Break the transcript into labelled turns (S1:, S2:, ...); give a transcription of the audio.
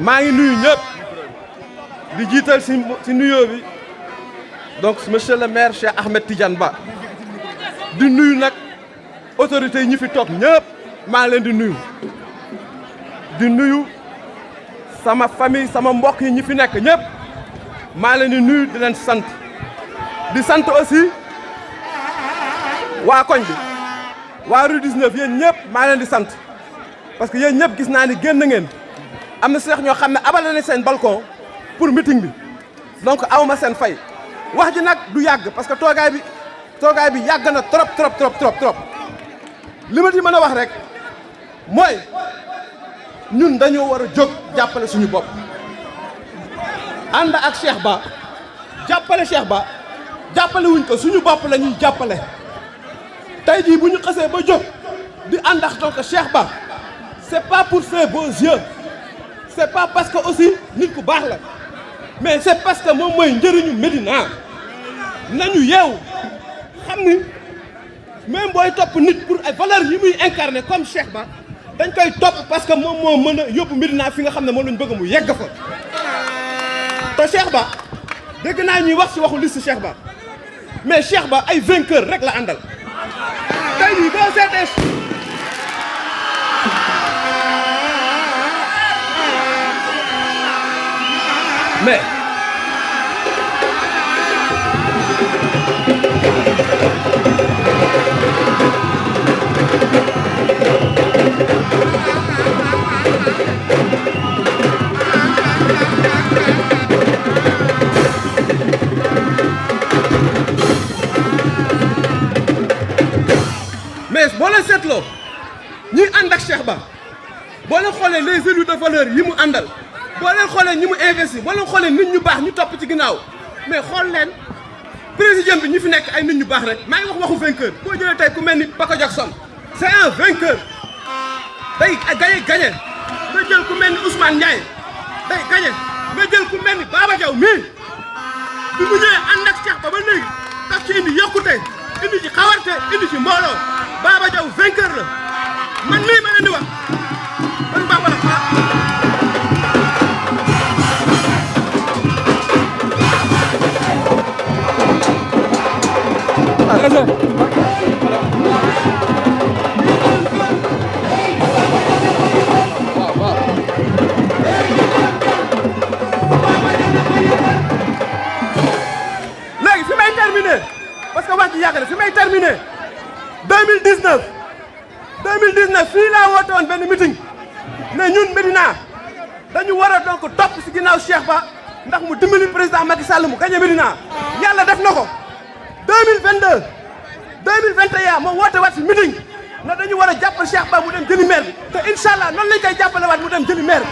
S1: maa ngi nuyu ñëpp di jiital si nuyoo bi donc monsieur le maire Cheikh Ahmed Tidiane Ba di nuyu nag autorités yi ñi fi toog ñëpp maa ngi leen di nuyu sama famille sama mbokk yi ñi fi nekk ñëpp maa leen di nuyu di leen sant di sant aussi waa koñ bi waa rue 19 yéen ñëpp maa leen di sant parce que yéen ñëpp gis naa ni génn ngeen am na seex ñoo xam ne abale nañ seen balcon pour meeting bi donc awma seen fay wax ji nag du yàgg parce que toogaay bi yàgg na trop li ma ci mën a wax rek mooy ñun dañoo war a jóg jàppale suñu bopp ànd ak Cheikh Ba jàppale Cheikh Ba jàppale wuñ ko suñu bopp la ñuy jàppale tey jii bu ñu xasee ba jóg di ànd ak donc Cheikh Ba c'est pas pour ses beaux yeux c'est pas parce que aussi nit ku baax la mais c'est parce que moom mooy njëriñu Médina nañu yeewu xam ni même booy topp nit pour ay valeurs yi muy incarner comme Cheikh Ba dañ koy topp parce que moom moo mën a yóbbu Médina fi nga xam ne moom lañ bëgg mu yegg fa te Cheikh Ba dégg naa ñuy wax ci waxu liste Cheikh Ba mais Cheikh Ba ay vainqueur rek la àndal tey jii boo seetee mais boo leen seetloo ñi ànd ak Cheikh Ba boo leen xoolee les élus de valeur yi mu àndal boo leen xoolee ñi mu investi boo leen xoolee nit ñu baax ñu topp ci ginnaaw mais xool leen président bi ñi fi nekk ay nit ñu baax rek maa ngi wax waxu vainqueur boo jëlee tey ku mel ni Paco Jackson c'est un vainqueur day gagné nga jël ku mel ni Ousmane Ndiaye day gagné nga jël ku mel ni Baba Diaw mii bi mu ñëwee ànd ak Cheikh Ba ba léegi daf ci indi yokkute indi ci xawarte indi ci mbooloo Baba Diaw vainqueur la man mii ma leen di wax man Baba la léegi fi may terminer parce que wax ji yàgg na fi may terminer 2019 fii laa woote woon benn meeting ne ñun Médina dañu war a donc topp si ginnaaw Cheikh Ba ndax mu dimbali président Macky Sall mu gagné Médina yàlla def na ko 2022 2021 moo woote waat si meeting na dañu war a jàppale Cheikh Ba mu dem jëli maire bi te incha allah noonu lañ koy jàppale waat mu dem jëli maire bi